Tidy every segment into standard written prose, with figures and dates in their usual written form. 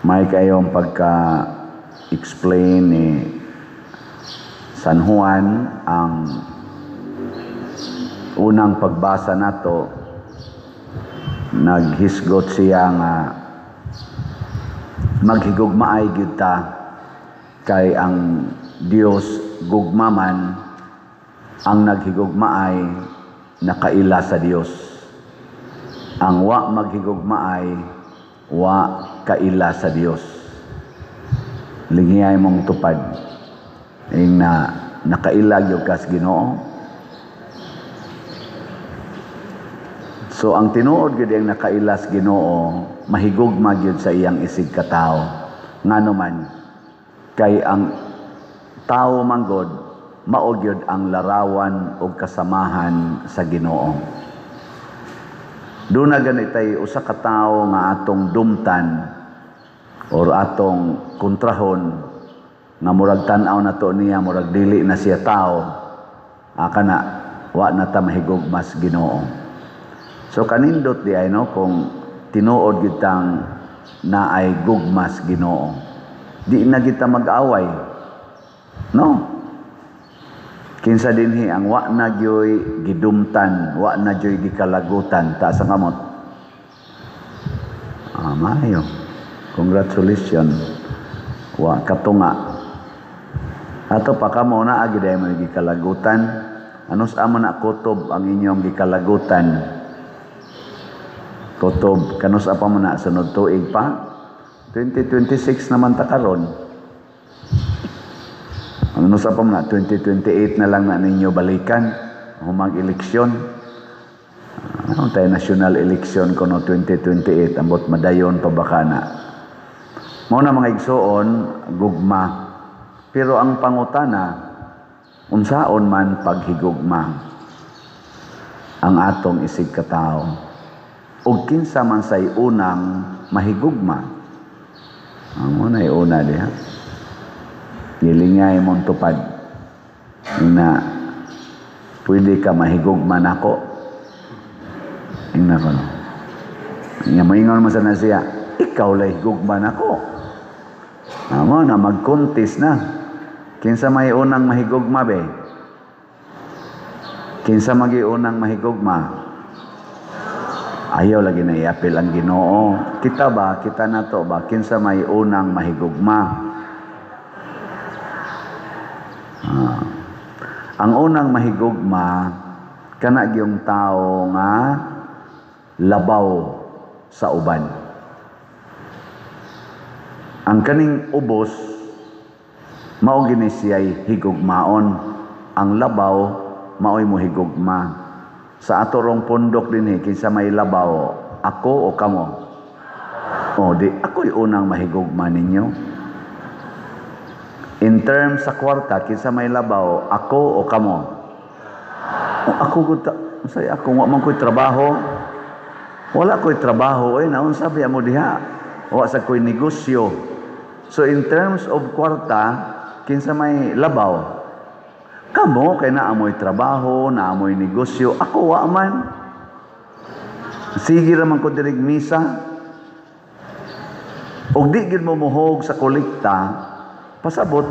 May kayong pagka-explain ni San Juan ang unang pagbasa nato. Naghisgot siya nga maghigugmaay gyud ta kay ang Dios gugma man, ang naghigugmaay nakaila sa Dios, ang wa maghigugmaay wa kaila sa Dios. Lingiyay mong tupad ing na nakaila gyud kas Ginoo. So ang tinuod gyud ang nakailas Ginoo, mahigugma gyud sa iyang isig katawo. Ngano man? Kay ang tawo manggod mao gyud ang larawan og kasamahan sa Ginoo. Doon na ganitay usa ka tawo nga atong dumtan or atong kontrahon nga murag tan-aw na to niya, murag dili na siya tao, kana wa na ta mahigugmas Ginoo. So kanindot di ay, no, kung tinuod gyud tang naay gugmas Ginoo, di na kita mag-away, no? Kinsa dinhi ang wa na gyoy gidumtan, wa na gyoy gikalagutan? Taas ang kamot. Ah, maayo. Congratulations. Wa katunga. Ato pa kamo na agi mo gikalagutan. Ano sa amo na kutob ang inyong gikalagutan? Kutob kanus pa mo na sunod tuig pa? 2026 naman ta karon. Ano sa pa mo na 2028 na lang na ninyo balikan humag eleksyon. Ano tayo, national election kono 2028, ambot madayon pa baka na. Mao na, mga igsoon, gugma. Pero ang pangutana, unsaon man paghigugma ang atong isig katao? Ug kinsa man say unang mahigugma? Ang una una diha. Gilingay mong tupad na pwede ka mahigugma nako. Ingna ko, no. Nga moingon man sa na siya, "Ikaw lay higugma nako." Amo na magkontis na. Kinsa may unang mahigugma be? Kinsa magi unang mahigugma? Ayaw lagi na iapil ang Ginoo. Kita ba, kita na to ba, kinsa may unang mahigugma? Ah. Ang unang mahigugma kana gyung tao nga labaw sa uban. Ang kaning ubos mao gini siya'y higugmaon. Ang labaw mao'y mohigugma. Sa ato rong pundok dinhi, kinsa may labaw, ako o kamo? O di ako'y unang mahigugma ninyo. In terms sa kwarta, kinsa may labaw, ako o kamo? O ako gud ta, unsay ako, wa man ko'y trabaho. Wala ko'y trabaho eh, naunsa biya mo diha? Wa sa ko'y negosyo. So in terms of kwarta, kinsa may labaw? Kamo kay naamoy trabaho, naamoy negosyo, ako wa man. Sige ra man ko dirig misa. Og di gid mo muhog sa kolekta, pasabot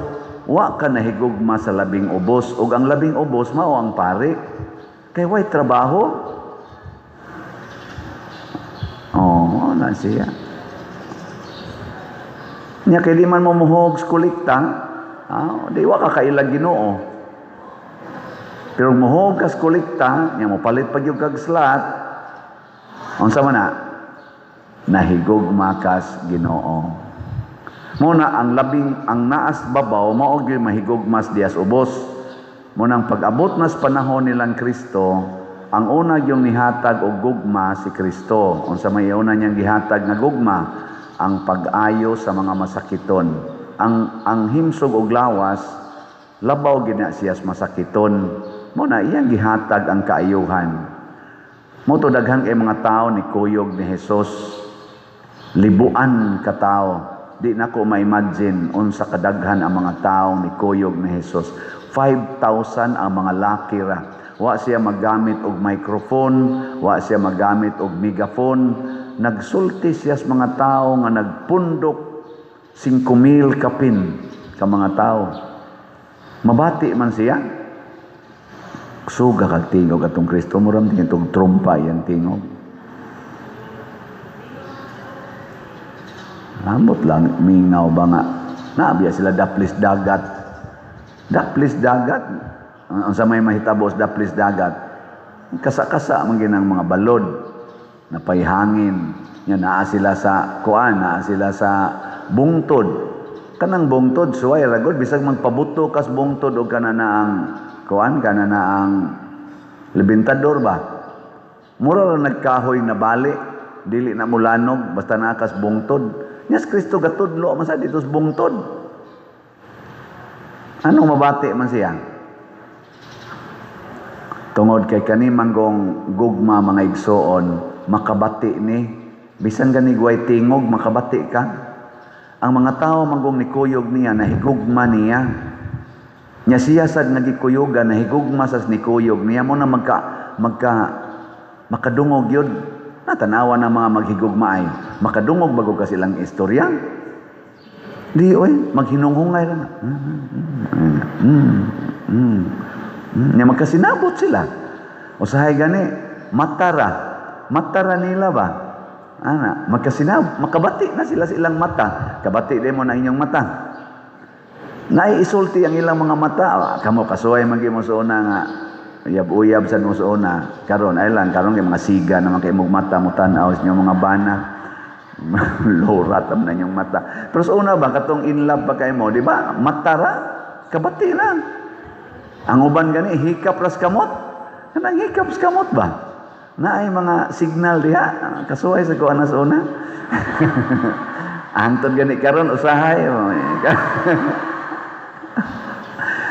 wa ka nahigugma sa labing ubos, ug ang labing ubos mao ang pare. Kay way trabaho. Oh, mao na siya. Nya kay di man mo muhog sa kolekta, di wa ka kailag Ginoo. Pero muhog ka sa kolekta, nya mo palit pa gyud kag slot, unsa man na? Nahigugma kas Ginoo. Muna ang labing ang naas babaw mao gyud mahigugmas dias ubos. Munang pag-abot nas panahon nilang Kristo, ang una yung nihatag og gugma si Kristo. Unsa may una niyang gihatag nga gugma? Ang pag-ayo sa mga masakiton. Ang himsog og lawas labaw gid na siya sa masakiton. Mo na iyang gihatag ang kaayuhan. Mo to daghan kay mga tao ni kuyog ni Jesus. Libuan ka tao. Di na ko ma-imagine unsa kadaghan ang mga tao ni kuyog ni Jesus. 5,000 ang mga laki ra. Wa siya magamit og microphone, wa siya magamit og megaphone. Nagsulti siya sa mga tao nga nagpundok. 5,000 kapin ka mga tao. Mabati man siya. Suga kag tingog atong Kristo, muram tingog trumpa yang tingog. Ambot lang mingaw ba nga. Naabiya sila daplis dagat. Daplis dagat. Ang sa may mahitabo sa daplis dagat. Kasa-kasa man ginang mga balod. Napayhangin. Nya naa sila sa kuan, naa sila sa bungtod. Kanang bungtod suway ragod bisag magpabuto kas bungtod og kana na ang kuan, kana na ang lebintador ba. Mura ra nagkahoy na bali, dili na mulanog basta naa kas bungtod. Nya si Kristo gatudlo man sa dito sa bungtod. Anong mabati man siya? Tungod kay kani manggong gugma mga igsoon, makabati ni bisan gani gway tingog makabati ka. Ang mga tao manggong nikuyog niya nahigugma niya. Nya siya sad nagikuyugan nahigugma sa nikuyog niya mo na magka magka makadungog yun. Natanawa ng mga maghigugma ay makadungog bago ka silang istorya. Di oy, maghinunghungay ra na. Nya magkasinabot sila. Usahay gani matara. Matara nila ba? Ana, magkasinab, makabati na sila sa ilang mata. Kabati din mo na inyong mata. Naiisulti ang ilang mga mata. Kamo kasuway man gyud mo sa una nga uyab-uyab sa mo sa una. Karon ay lang karon kay mga siga naman kay imong mata mo tan-aw sa inyong mga bana. Lorat na inyong mata. Pero sa una ba katong in love pa kay mo, di ba? Matara, kabati na. Ang uban gani hikap ras kamot. Kanang hikap sa kamot ba? Naay mga signal diha, kasuway sa kuan sa una. Antod gani karon usahay.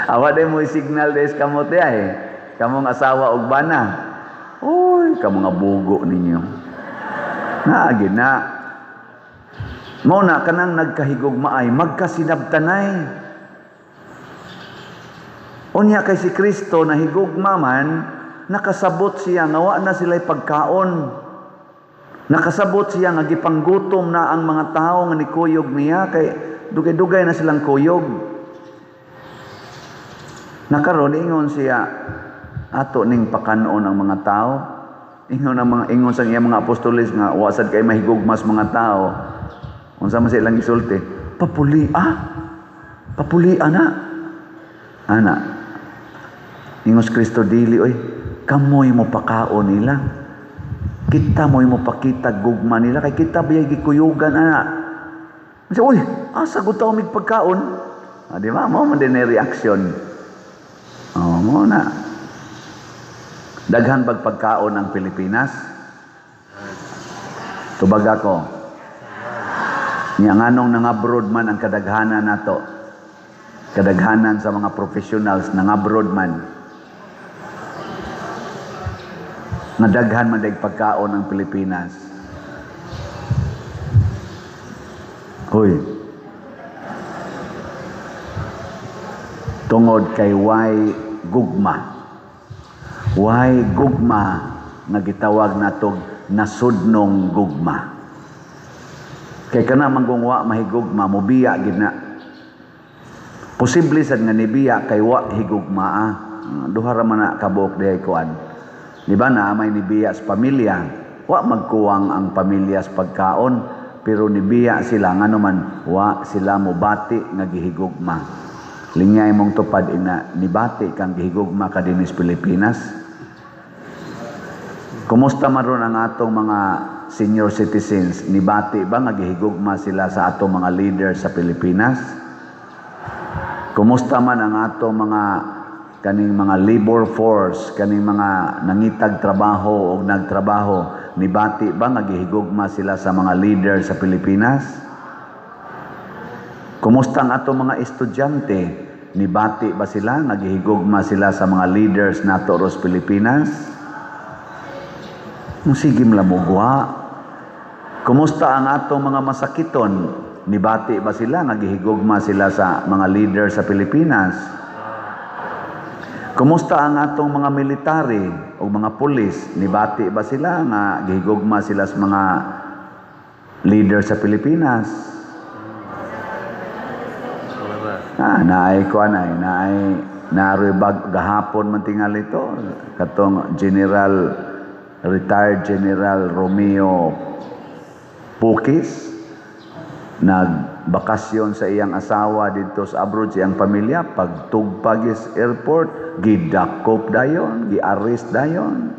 Awa day mo signal des kamot diha eh. Kamong asawa og bana. Uy, kamo nga bugo ninyo. Naagi na. Mao na kanang nagkahigugma ay magkasinabtanay. Unya kay si Kristo nahigugma man, nakasabot siya nga wa na sila'y pagkaon. Nakasabot siya nga gipanggutom na ang mga tao nga nikuyog niya kay dugay-dugay na silang kuyog. Nakaron ingon siya ato ning pakanon ang mga tao. Ingon ang mga ingon sa iyang mga apostoles nga wa sad kay mahigugmas mga tao. Unsa man silang gisulti? Papuli ah. Papuli ana. Ana. Ingos Kristo dili oy, kamoy mo pakaon nila. Kita mo'y mo pakita gugma nila kay kita biyay gikuyugan ana. Siya, uy, asa gud ta mig pagkaon? Ah, di ba? Mao man din ang reaction. Oh, mo na. Daghan bag pagkaon ang Pilipinas? Tubag ako. Nya nganong nangabroad man ang kadaghanan nato. Kadaghanan sa mga professionals nangabroad man. Nga daghan man dag pagkaon ang Pilipinas. Hoy. Tungod kay way gugma. Way gugma nga gitawag natog nasudnong gugma. Kay kana man kung wa mahigugma, mobiya gid na. Posible sad nga nibiya kay wa higugmaa. Duha ra man na kabuok dihay kuan. Di ba na may nibiya sa pamilya, wa magkuwang ang pamilya sa pagkaon, pero nibiya sila ngano man wa sila mobati nga gihigugma. Lingay mong tupad ina nibati kang gihigugma ka dinhi sa Pilipinas. Kumusta man ron ang atong mga senior citizens? Nibati ba nga gihigugma sila sa atong mga leaders sa Pilipinas? Kumusta man ang atong mga kaning mga labor force, kaning mga nangitag trabaho o nagtrabaho, nibati ba nga gihigugma sila sa mga leaders sa Pilipinas? Kumusta ang atong mga estudyante? Nibati ba sila nga gihigugma sila sa mga leaders nato ros Pilipinas? Sige mlamugwa. Kumusta ang atong mga masakiton? Nibati ba sila nga gihigugma sila sa mga leaders sa Pilipinas? Kumusta ang atong mga military o mga pulis? Nibati ba sila nga gihigugma sila sa mga leaders sa Pilipinas? Ah, naay kuan ay, naay naroy bag gahapon man tingali to katong General, retired General Romeo Pukis, nagbakasyon sa iyang asawa dito sa abroad, sa iyang pamilya. Pagtugpag sa airport, gidakop dayon, gi-arrest dayon.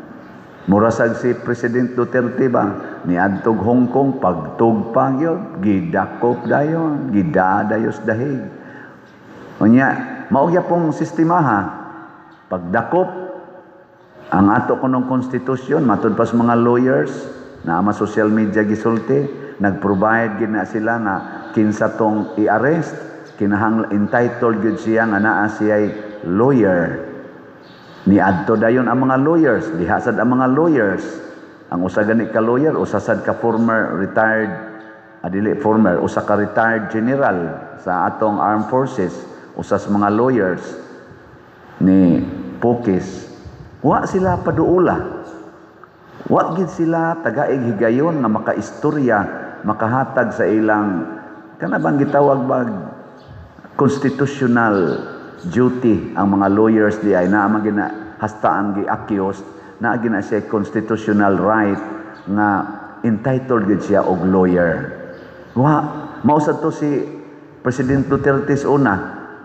Mura sad si President Duterte ba, niadtog Hong Kong, pagtugpag yun, gidakop dayon, gidadayos dahig. Unya mao gyapong sistema ha, pagdakop. Ang ato kunong konstitusyon, matud pa sa mga lawyers na ama social media gisulti, nag-provide gid na sila nga kinsa tong i-arrest, kinahanglan entitled gyud siya nga naa siya'y lawyer. Niadto dayon ang mga lawyers, diha sad ang mga lawyers. Ang usa gani ka lawyer, usa sad ka former retired, adili former, usa ka retired general sa atong armed forces, usa sa mga lawyers ni Pukis. Wa sila paduula. Wa gid sila tagaig higayon nga makaistorya, makahatag sa ilang kana bang gitawag bag constitutional duty. Ang mga lawyers di ay naa man gina hasta ang gi-accused naa gina siya constitutional right nga entitled gid siya og lawyer. Wa mao sad to si President Duterte sa una,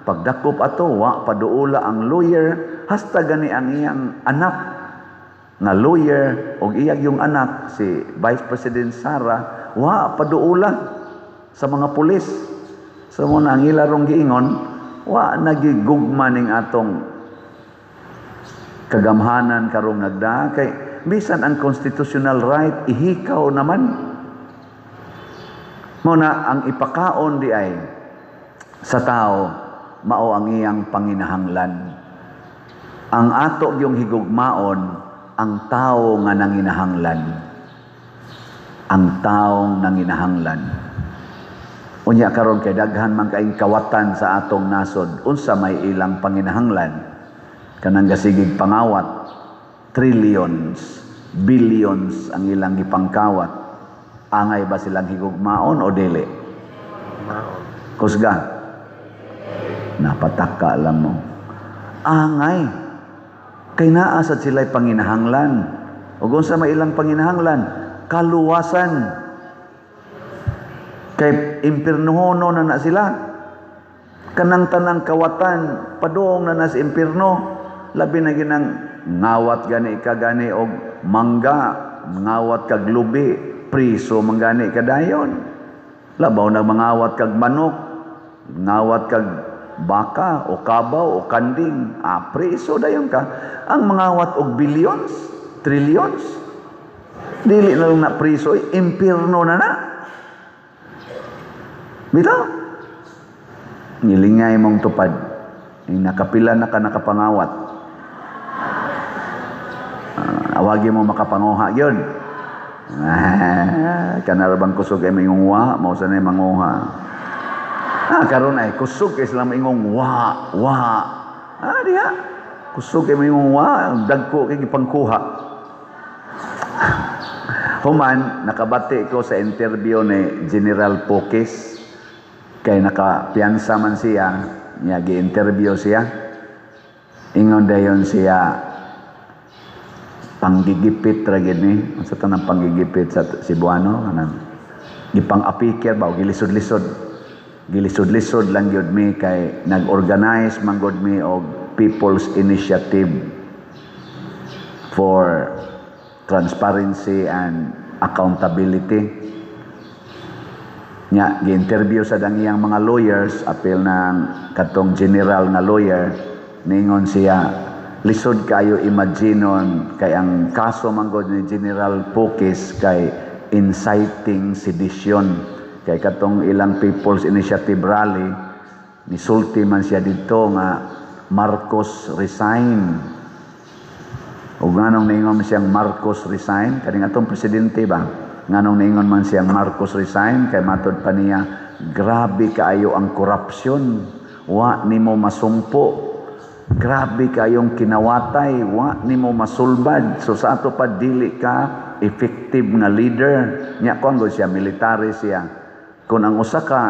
pagdakop ato, wa paduula ang lawyer, hasta gani ang iyang anak nga lawyer og iyang yung anak si Vice President Sara, wa paduula sa mga pulis. So mo na ang ila rong giingon, wa nagigugma ning atong kagamhanan karong nagdaa kay bisan ang constitutional right ihikaw naman. Mo na ang ipakaon di ay sa tao, mao ang iyang panginahanglan. Ang ato yung higugmaon ang tao nga nanginahanglan, ang taong nanginahanglan. Unya karon kay daghan man kaing kawatan sa atong nasod, unsa may ilang panginahanglan? Kanang gasigig pangawat, trillions, billions ang ilang gipangkawat. Angay ba silang higugmaon o dili? Maon. Kusga. Napataka lang mo. Angay. Kay naa sad sila'y panginahanglan. Ug unsa may ilang panginahanglan? Kaluwasan. Kay impirnohono na na sila. Kanang tanang kawatan, padung na na sa impirno. Labi na ginang ngawat gani ka gani og mangga, ngawat kag lubi, priso man gani ka dayon. Labaw na mangawat kag manok, ngawat kag baka o kabaw o kanding, priso dayon ka. Ang mangawat og billions, trillions, dili na lang na priso, eh, impirno na na. Bitaw. Ngilingay mong tupad. Yung nakapila na ka nakapangawat. Awagi mo makapanguha yun. Kanara bang kusog ay maingong wa, mao sa na manguha. Karon ay kusog kay sila maingong wa, wa. Diha. Kusog kay maingong wa, dagko kay gipangkuha. Human, nakabati ko sa interview ni General Pokis, kay nakapiyansa man siya, niya gi-interview siya. Ingon dayon siya, panggigipit ra gid ni. Unsa to nang panggigipit sa Cebuano? Kanang gipang-apikir ba o gilisod-lisod. Gilisod-lisod lang gyud mi kay nag-organize man gud mi og People's Initiative for Transparency and Accountability. Nya gi-interview sa ang iyang mga lawyers, apil ng katong general nga lawyer, ningon siya, lisod kayo imaginon kay ang kaso man gud ni General Pukis kay inciting sedition, kay katong ilang People's Initiative rally, nisulti man siya didto nga "Marcos resign." Ug nganong niingon siyang "Marcos resign"? Kaning atong presidente ba? Nganong niingon man siyang "Marcos resign"? Kay matod pa niya, grabe kaayo ang korupsyon. Wa nimo masumpo. Grabe kayong kinawatay, wa nimo masulbad. So sa ato pa dili ka effective nga leader. Nya kuan gud siya, military siya. Kung ang usa ka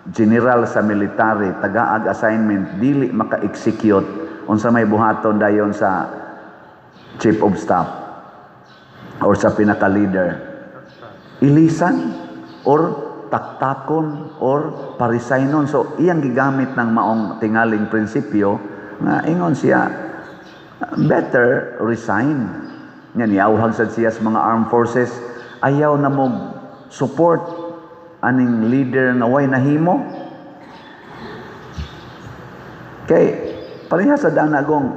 General sa military, tagaag assignment, dili maka-execute, unsa may buhaton dayon sa chief of staff or sa pinaka-leader? Ilisan or taktakon or paresignon. So iyang gigamit ng maong tingaling prinsipyo nga ingon siya, better resign. Nya niawhag sad siya sa mga armed forces, ayaw na mo support aning leader nga way nahimo. Kay pareha sa danagong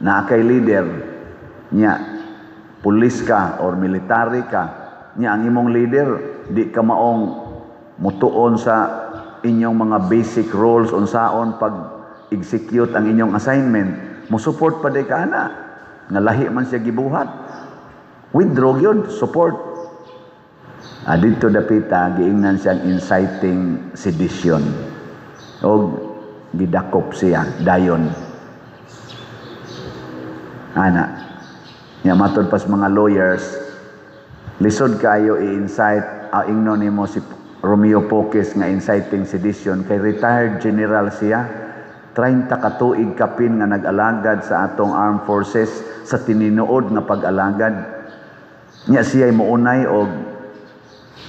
naa kay leader nya, pulis ka or military ka nya, ang imong leader di ka maong mutuon sa inyong mga basic roles, unsaon pag execute ang inyong assignment, mo support pa di ka ana nga lahi man siya gibuhat? Withdraw yun support. Didto dapita giingnan siyang inciting sedition og gidakop siya dayon ana. Nya matod pas mga lawyers, lisod kayo i-incite, ingnon nimo si Romeo Poquiz nga inciting sedition kay retired general siya, 30 ka tuig kapin nga nag-alagad sa atong armed forces sa tininuod nga pag-alagad. Nya siya mounay og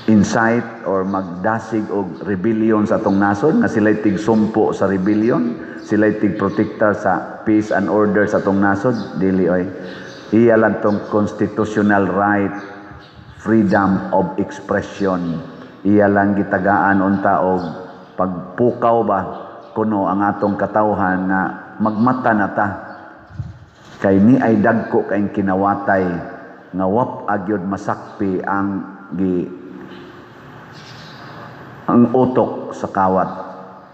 incite or magdasig og rebellion sa atong nasod, nga sila'y tigsumpo sa rebellion, sila'y tigprotektar sa peace and order sa atong nasod? Dili oy. Iya lang tong constitutional right, freedom of expression. Iya lang gitagaan unta og pagpukaw ba kuno ang atong katawhan nga magmata na ta kay ni ay dagko kayong kinawatay nga wap agyod masakpi ang utok sa kawat.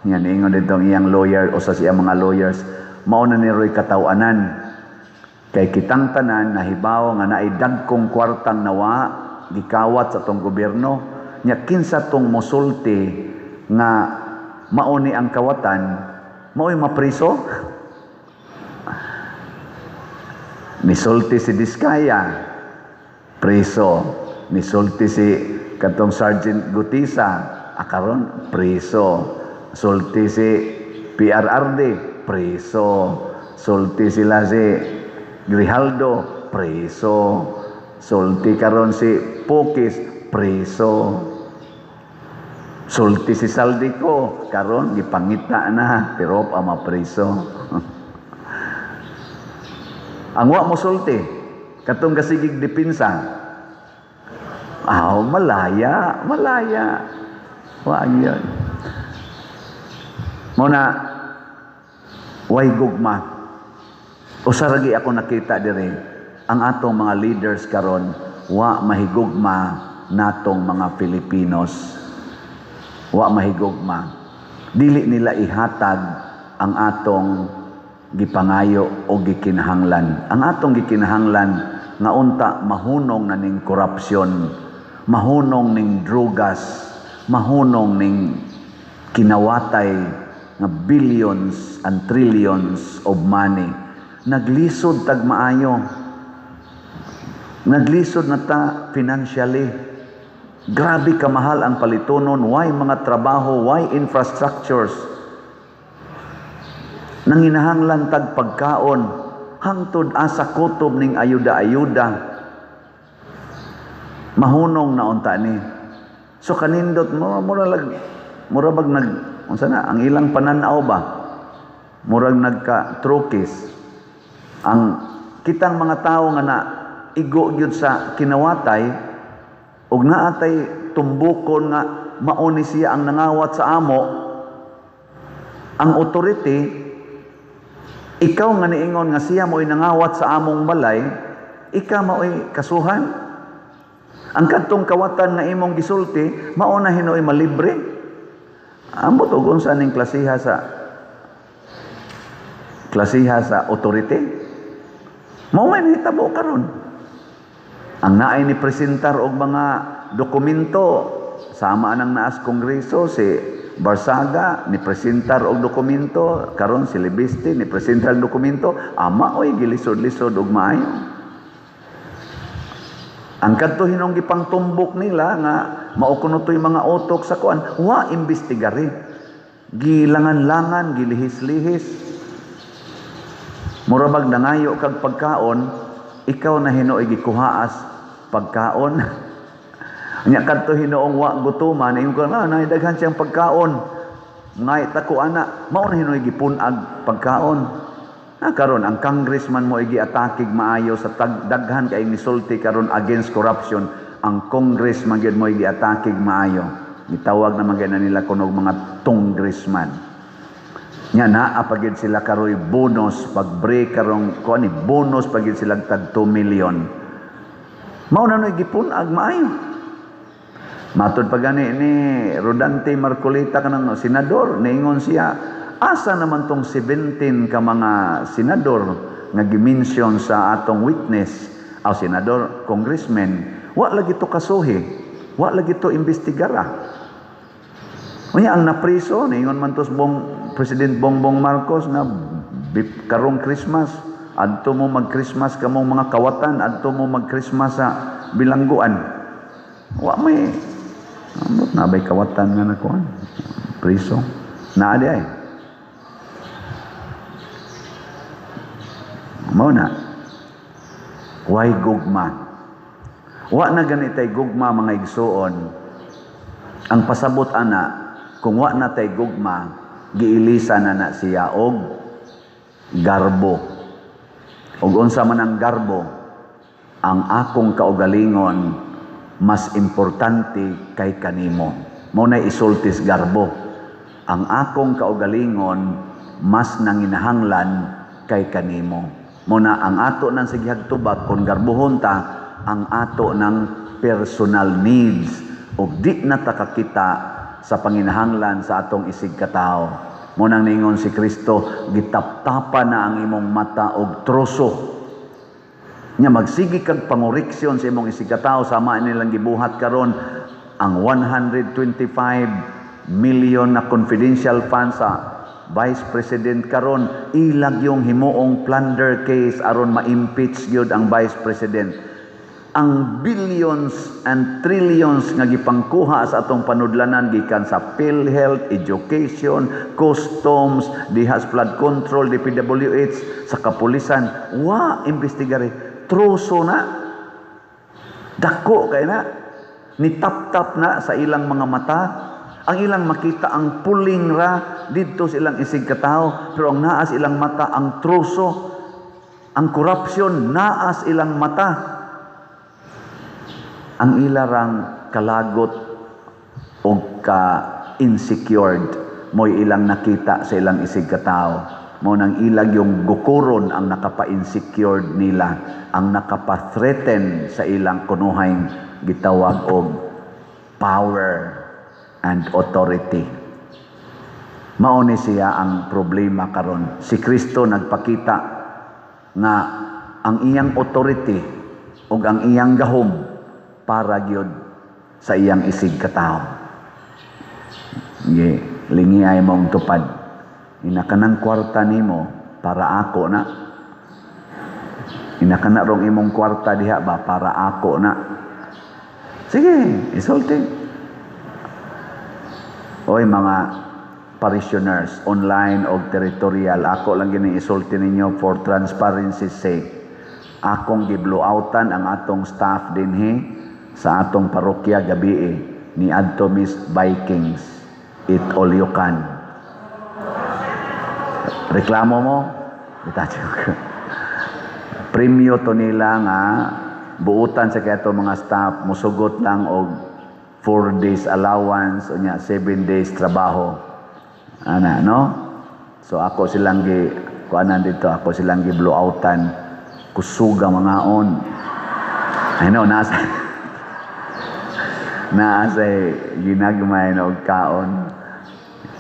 Yan, ingon dito ang iyang lawyer o sa siyang mga lawyers, mao na ni Roy katawanan. Kay kitang tanan nahibaw nga naay dagkong kwartang nawa gikawat sa atong gobyerno. Nya kinsa tong mosulti nga mao ni ang kawatan, mao'y mapriso? Nisulti si Diskaya, preso. Nisulti si katong Sergeant Gutisa, akaron preso. Sulti si PRRD, preso. Sulti sila si Grijaldo, preso. Sulti karon si Poquiz, preso. Sulti si Zaldy Co, karon gipangita na pero pa mapreso. Ang wa mo sulti, katong gasigig depensa, aw, malaya, malaya. Wa yun. Muna, way gugma. Usa ra ako nakita dire, ang atong mga leaders karon wa mahigugma natong mga Filipinos. Wa mahigugma. Dili nila ihatag ang atong gipangayo o gikinahanglan. Ang atong gikinahanglan nga unta mahunong na ning korupsyon, mahunong ning drugas, mahunong ning kinawatay nga billions and trillions of money. Naglisod tag maayo. Naglisod na ta financially. Grabe kamahal ang palitonon, why mga trabaho, why infrastructures. Nanginahanglan tag pagkaon, hangtod asa kutob ning ayuda-ayuda. Mahunong na unta ni. So kanindot mo, mura lag mura bag nag unsa na ang ilang pananaw ba? Murag nagka trukis ang kitang mga tao nga na igo gyud sa kinawatay ug naatay tumbukon nga mao ni siya ang nangawat sa amo, ang authority, ikaw nga niingon nga siya mo'y nangawat sa among balay, ikaw mao'y kasuhan. Ang kadtong kawatan nga imong gisulti, mao na hinuoy malibre. Ambot og unsa ning klasiha sa authority. Mao may nahitabo karon. Ang naay ni presentar og mga dokumento, sama nang naas kongreso si Barsaga ni presentar og dokumento, karon si Leviste ni presentar og dokumento, ama oy gilisod-lisod og maayo. Ang kadto hinong gipangtumbok nila nga mao kuno to'y mga utok sa kuan, wa imbestigari. Gilangan-langan, gilihis-lihis. Mura bag nangayo kag pagkaon, ikaw na hinuoy gikuhaas pagkaon. Nya kadto hinuong wa gutuman, ingon ka na, nay daghan siyang pagkaon. Ngay ta ko ana, mao na hinuoy gipun-ag pagkaon. Ah, karon ang congressman mo giatakig maayo sa tag, daghan kay misulti karon against corruption, ang congressman gyud mo giatakig maayo. Gitawag naman gyud na nila kunog mga congressman. Nya naa pa gyud sila karoy bonus pag break karong kuan ni bonus pa gyud sila tag 2 million. Mao na no'y gipun-ag maayo. Matod pa gani ni Rodante Marcoleta kanang senador, niingon siya, asa naman tong 17 ka mga senador nga gi-mention sa atong witness, aw senador, congressman, wa lagi to kasuhi, wa lagi to imbestigara. Unya ang napriso, niingon man tos bong President Bongbong Marcos na karong Christmas, adto mo mag-Christmas kamong mga kawatan, adto mo mag-Christmas sa bilangguan. Wa may ambot na bay kawatan nga nakuan. Priso. Naa di ay. Mao na. Way gugma. Wa na ganitay gugma, mga igsuon. Ang pasabot ana, kung wa na tay gugma, giilisa na na siya og garbo. Og unsa man ang garbo, ang akong kaugalingon mas importante kay kanimo. Mao na isultis garbo. Ang akong kaugalingon mas nanginahanglan kay kanimo. Mao na ang ato nang sigihag tubag kung garbohon ta ang ato ng personal needs ug di na ta kakita sa panginahanglan sa atong isig katawo. Mao nang ningon si Kristo, gitaptapa na ang imong mata og troso. Nya magsige kag pangoreksyon sa imong isig katawo sama nilang gibuhat karon ang 125 million na confidential fund sa Vice President karon ilag yung himuong plunder case aron ma-impeach gyud ang Vice President. Ang billions and trillions nga gipangkuha sa atong panudlanan gikan sa PhilHealth, education, customs, diha sa flood control, DPWH, sa kapulisan, wa imbestigare. Troso na. Dako kay na. Nitap-tap na sa ilang mga mata. Ang ilang makita ang puling ra didto sa ilang isig katawo, pero ang naas ilang mata ang troso, ang corruption naas ilang mata. Ang ilarang kalagot og ka insecured mo'y ilang nakita sa ilang isig katawo. Mao nang ilag yung gukuron ang nakapa-insecured nila, ang nakapa-threaten sa ilang kunuhay gitawag og power and authority. Mao ni siya ang problema karon. Si Kristo nagpakita nga ang iyang authority ug ang iyang gahom para gyud sa iyang isig katawo. Ye, lingi ay mong tupad. Ina kanang kwarta nimo para ako na. Ina kana rong imong kwarta diha ba para ako na. Sige, isulti. Oy mga parishioners, online o territorial, ako lang gini isulti ninyo for transparency's sake. Akong giblow-outan ang atong staff dinhi sa atong parokya gabi ni adto Miss Vikings. Eat all you can. Reklamo mo? Itacho. Premyo to nila nga buutan sa kaya mga staff musugot lang og 4 days allowance unya 7 days trabaho. Ana, no? So ako silang gi kuanan dito, ako silang gi blow-outan kusuga mga on. I know, nasa naa say ginagmay na og kaon.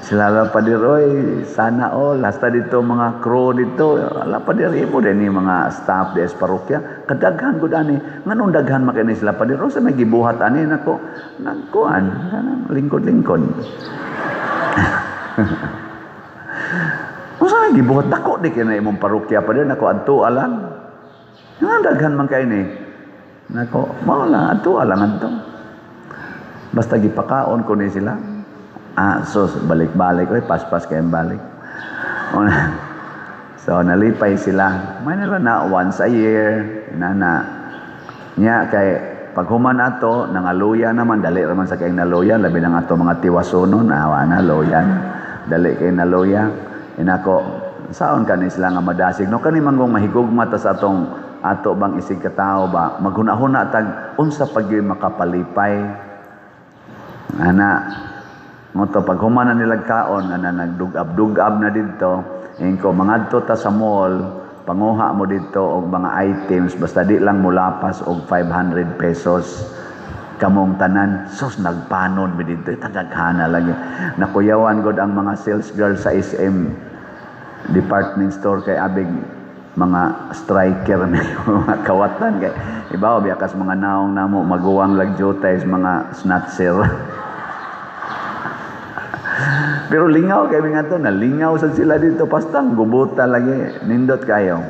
Sila la pader, oy, sana all. Hasta dito mga crew dito, ala pader, imo din ni mga staff di sa parokya. Kadaghan gud ani. Nganong daghan man kini sila pader? Sa may gibuhat ani nako, nagkuan, kanang lingkod-lingkod. Unsa may gibuhat dako di kay na imong parokya pader nako adto alang. Nga daghan man kay ni. Nako, mao lang adto alang adto. Basta gipakaon ko ni sila. Ah, so balik-balik oy, paspas kay balik. So nalipay sila. May nila na once a year, inana. Nya kay paghuman ato nangaluya naman, dali raman sa kayong naluya, labi na nga ato mga tiwasunon, awa na luyan. Dali kay naluya. Inako, saon kani sila nga madasig no, kani manggong mahigugma ta sa atong ato bang isig katao ba, maghuna-huna tag unsa pa gyud makapalipay ana mo to. Pag human na nila kaon ana, nagdugab-dugab na didto, ingko, "Mangadto ta sa mall, panguha mo didto og mga items, basta di lang mulapas og 500 pesos kamong tanan." Sus, nagpanon mi didto, tadaghana lagi. Nakuyawan gud ang mga sales girl sa SM department store kay abig mga striker na mga kawatan, kay ibaw biya kas mga naong namo maguwang lag jutay mga snatcher. Pero lingaw kay mga to, nalingaw sad sila dito, pastang gubuta lagi, nindot kayo.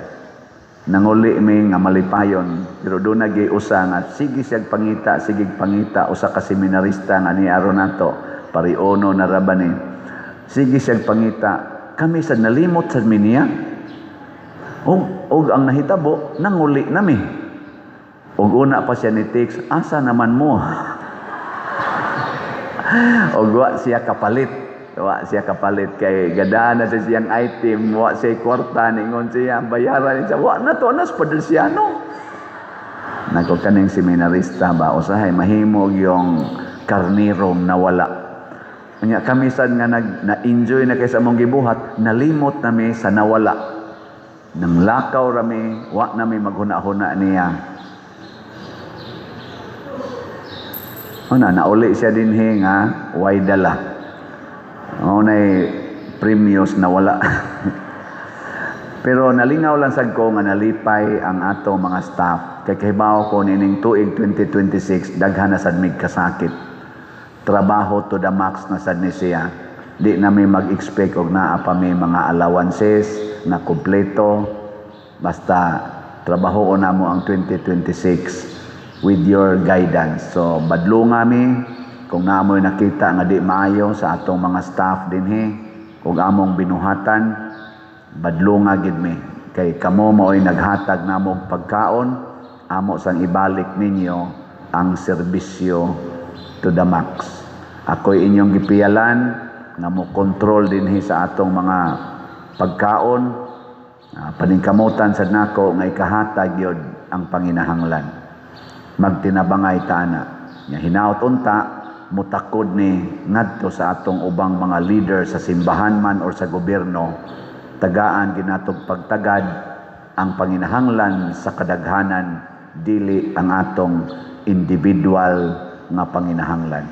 Nanguli mi nga malipayon, pero doon nagi usa nga sige siyag pangita, sige pangita, usa ka seminarista nga ni aron nato, pariono na ra ba ni. Sige siyag pangita, kami sad nalimot sad mi niya. Og ang nahitabo, nanguli nami. Og una pa siya ni text, "Asa naman mo?" Og wa siya kapalit. Wa siya kapalit kay gadana sa siyang item, wa siya kwarta, ningon siya, bayaran siya. Wa na to nas Padersiano. Nako, kaning seminarista ba, usahay mahimog yung karnirong nawala. Unya kami sad nga nag na-enjoy na kay sa among gibuhat, nalimot nami sa nawala. Nang lakaw rami, wa nami maghuna-huna niya. Una, nauli siya dinhi nga way dala. Unay premios na wala. Pero nalingaw lang sad ko nga nalipay ang ato mga staff. Kay kahibaw ko nining tuig 2026 daghan na sad mig kasakit. Trabaho to the max na sad ni siya. Di na mi mag-expect og naa pa mi mga allowances na kompleto. Basta trabaho ko namo ang 2026 with your guidance. So badlunga mi kung naamoy nakita nga di maayo sa atong mga staff dinhi kung among binuhatan, badlunga gid mi. Kay kamo mao'y naghatag namo og pagkaon, amo sang ibalik ninyo ang serbisyo to the max. Ako'y inyong gipiyalan nga mo kontrol dinhi sa atong mga pagkaon. Paningkamutan sad nako nga ikahatag yod ang panginahanglan. Magtinabangay ta ana. Nga hinaut unta mutakod ni ngadto sa atong ubang mga leader sa simbahan man or sa gobyerno, tagaan ginatog pagtagad ang panginahanglan sa kadaghanan, dili ang atong individual nga panginahanglan.